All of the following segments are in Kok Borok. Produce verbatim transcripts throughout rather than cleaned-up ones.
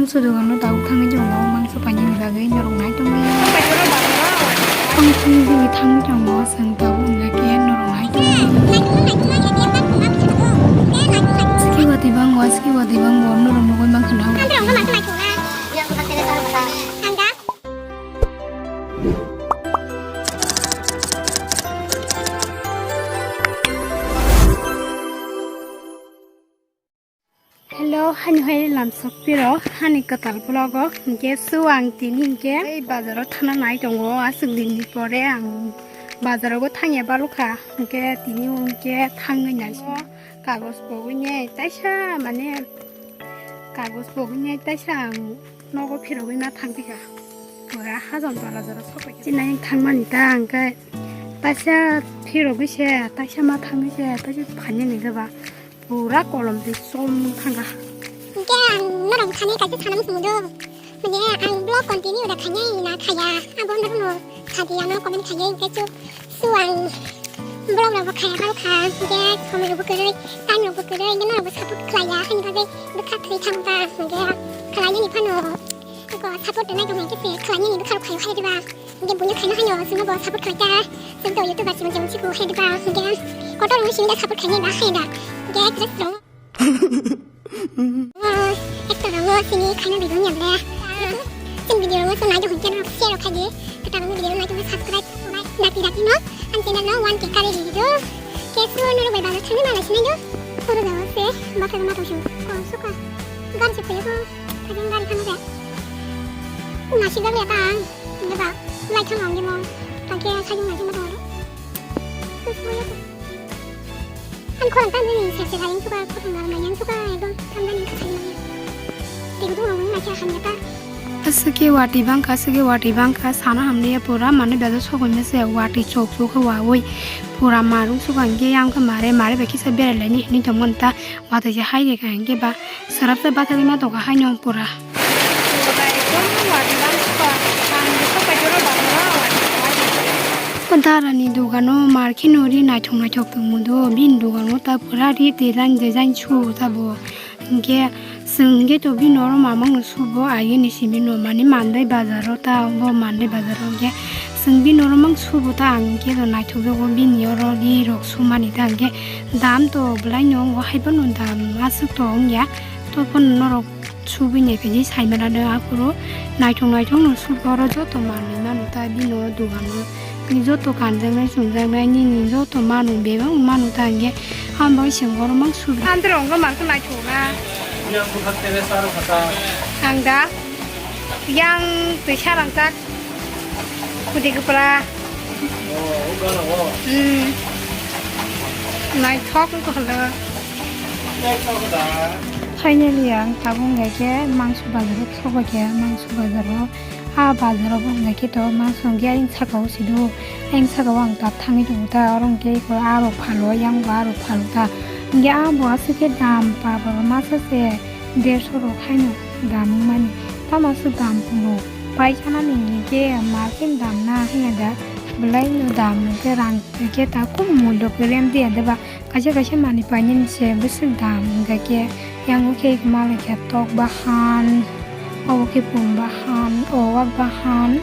Mangso dogano tabuk thangwi tongo, mangso painani bagwi norok nai tongwi. Mangso bini thangwi tongo, chwng tabuk wngkha khe norok nai tongwi. Skiba twi bangbo, skiba twi bangbo, norok nugwi mankha na. Hello, hani hai lamsok piro, hani kwtal vlog o, hinkhe su ang tini hinkhe ei bazar o thana nai tongo, aswk din ni pore ang bazar o bo thangya balukha, hinkhe tini hinkhe thangwi nai. Kagoj pogwi nai taisa mane, kagoj pogwi nai taisa ang nogo phirogwi ma thang tikha. Pura hajom jora jora sokbai. Chinai thangmani ta hinkhe taisa phirogwi se, taisa ma thangwi se, taisa phainani khe ba. Pura kolom twi chom thangkha. Hinkhe ang norok thani kaisa sana muchungo do. Mane ang vlog continue da khainai na khaya. Abo norokno sadi ano comment khainai hinkhe chu su ang vlog rokbo khaya kha kha hinkhe somoi rokbo kwrwi time rokbo kwrwi hinkhe norokbo support khlaiya hani bagwi bwkha thwi thangba hinkhe khlainani phano eko support rwnai tongkha hinkhe se khlainani bwkha rok khayo hai diba. Hinkhe buino khaina haino chwngno bo support khlai ta. Chwng to YouTuber chwng chwng chiko hai da ba. Hinkhe kotor wngwi simi da support khainai ba hai da. Hinkhe actress rok. Actor rok sini khaina video nya ble. Chwng video rok nai do hinkhe no share rok khai di. Kwtal video nai do subscribe nai dati dati no. Ang channel no one K kare di do. Ke su no bai ba thani ma lai sinai do. Photo da se ba ka ma to shu. Ko su ka. Gar se ko ko. Thajin gari thang de. Nasi gari ta ang. Neba, lai thang ang mo. Tangke sai jong lai thang mo. Ang khorang tan ni se se lai suka, khorang ngal mai yang suka, ekdom thang ni ka sai mai. Tigo tu ang mai kya khanya ta. Aswk khe watwi bangkha, aswk khe watwi bangkha, sana hamliya pura mane bejak sogwi mese watwi chok chok khe wawi pura marung suka hinkhe yang khe mare, mare bai kisa berai laini hinwi tongmani ta. Watwi se hai rega hinkhe ba srapsa bathagwi ma tongkha haino pura. O darani dogano mar kheno ri naithok naithok tongmudo, bini dogano ta pura ri design design su tabo. Hinkhe chwng hinkhe to bini oro mamang no subo, ayeni simi no mani Mandai bazaro ta, bo Mandai bazaro hinkhe chwng bini oro mang subo ta, ang hinkhe to naithok jago bini oro ri rok sumani ta hinkhe. Dam to belai no wngo, hai phano dam aswk to wngya. To phano norok subui nai khe sai mano de, aphuru naithok naithok no sugo, oro joto manwi mano ta bini o dogano. Bini joto kanjaknai chumjaknai nini joto mano bebak mano ta hinkhe, abo bai se oro mang subi. Andro wngkha mang khe naithok na. Ang da yang twi sarang tak. Kudi kwpla. Hmm. Naithok wngkha hwnwi. Finally, ang tabuk wngkha khe mangso bazaro thokbai khe, mangso bazaro. A bazaro bo wngkha khe to mangso wngkhe ayang saka o sido. Ayang saka o ang tab thangwi tongo ta, oro hwnkhe eko a rok phalo, yang bo a rok phalo ta. Hwnkhe a bo aswk khe dam pa ba masa se. Derso rok haino dam wngmani. Tamo aswk dam pungo. Paisana ni hinkhe market dam na hanya da. Belai no dam hinkhe rang hinkhe ta kub mullo kwrwi de ba. Kaisa kaisa manwi painani se bwswk dam hinkhe yang o khe mal hinkhe tok bahan, obo khe pun bahan, o wak bahan,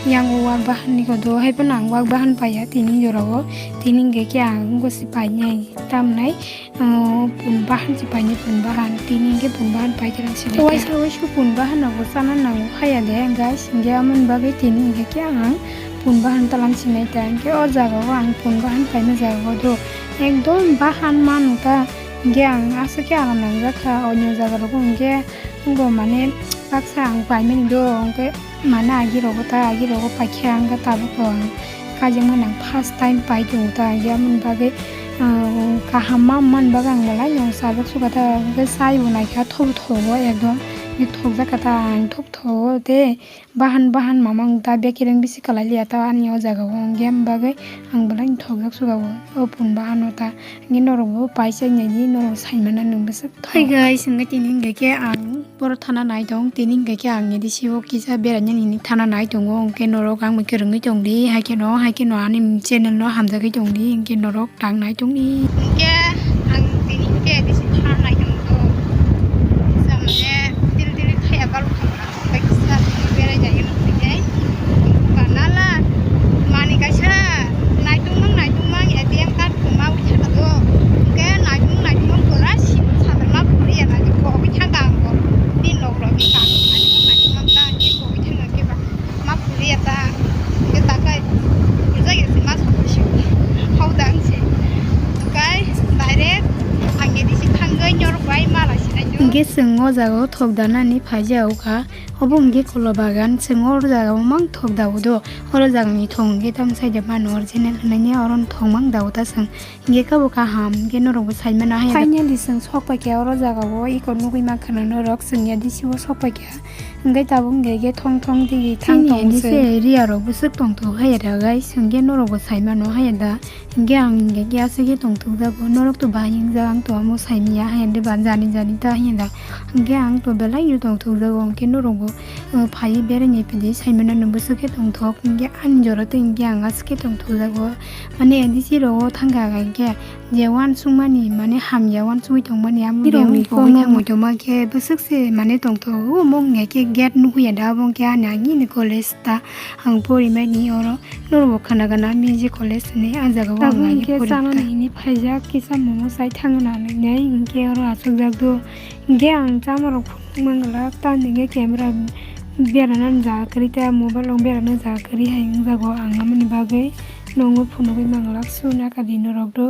yang o wak bahan ni kodo hai phano ang wak bahan paiya tini jora o. Tini hinkhe ang wngkha se painai tamnai. Oh, pun bahan se painai, pun bahan. Tini hinkhe pun bahan pai khe rang sinai. Waisa waisa pun bahan rok bo chana nango haya de, guys. Hinkhe amoni bagwi tini hinkhe khe ang pun bahan talang sinai ta. Hinkhe o jaga o ang pun bahan paina jaga o do ekdom bahan manu ta. Hinkhe ang aswk khe aram nangjak kha, onyo jaga rogo hinkhe bo mane baksa ang paimani do, hinkhe. Mane agi rogo ta, agi rogo paikhe ang khe tabuk ang kajak mani ang first time pai tongo ta, agi amoni bagwi, ah, kaham ma mani bagwi ang belai no sajak suka ta, hwnkhe sai bo naikha thobu thogo ekdom, thokjak kha ta ang thok thogo tei bahan bahan mamang ta bekereng bisi kwlai liya ta ani o jaga o, hwnkhe am bagwi ang belai no thokjak suka o, o pun bahan o ta. Hinkhe norok bo paisa nai di, norok sai mana nwng bwswk thok. Hi guys, hinkhe tini hinkhe khe ang boro thana nai tong, tini hinkhe khe ang nini sibo kisa beraina nini thana nai tongo, hinkhe norok ang bai kwrwngwi tong di, hai kheno, hai kheno ani channel no hamjagwi tong di, hinkhe norok tang nai tong di. Hinkhe ang tini hinkhe bisi thana nai tong do. Samne dil dil khaya bal O jaga o thok danani phaijak kha. Obo hwnkhe kolo bagan, chwng o jaga o mang thok da o do. Oro jaga ni thok hwnkhe tamo side mano original hwnwi oro thok mang da o ta chwng. Hwnkhe khe bo kaham, hwnkhe norok bo sai mano haya da. Finally chwng sok pai kha oro jaga o, eko nugwi mankha na norok, chwng ya D C o sok pai kha. Hwnkhe tabuk hwnkhe khe thong thong digi thang tong se. Area rok bwswk tong thok haya da guys, hwnkhe norok bo sai mano haya da. Hwnkhe ang hwnkhe khe aswk khe tong thok jago, norok to bahai wngjak, ang to omo sai manya haya da ba, jani jani ta haya da. Hwnkhe ang to belai no tong thok jago, hwnkhe norok bo, uh, phai berai ni pidi sai mano no bwswk khe tong thok, hwnkhe ani jora tei hwnkhe ang aswk khe tong thok jago. Mane A D C rogo thangkha khe je uansukmani mane hamya uansugwi tongmani amo rokni kok no muitoma khe bwswk se mane tongthogo, omo wngya khe gate nukhuya da, obo wngkhe ani agini college ta ang porimani oro norok bo khana gana M G college hinwi ah jaga o ang agi porimani. Chanani hinwi phaijak kisa momo chai thangna hinwi hwnkhe oro achukjak do, hwnkhe ang chamarok phunuk manglak tamni hwnkhe camera berana jaga kwrwi ta mobile rok berana jaga kwrwi hai wngjago ang amoni bagwi. Nongo phunugwi manglak suna kadi norok do.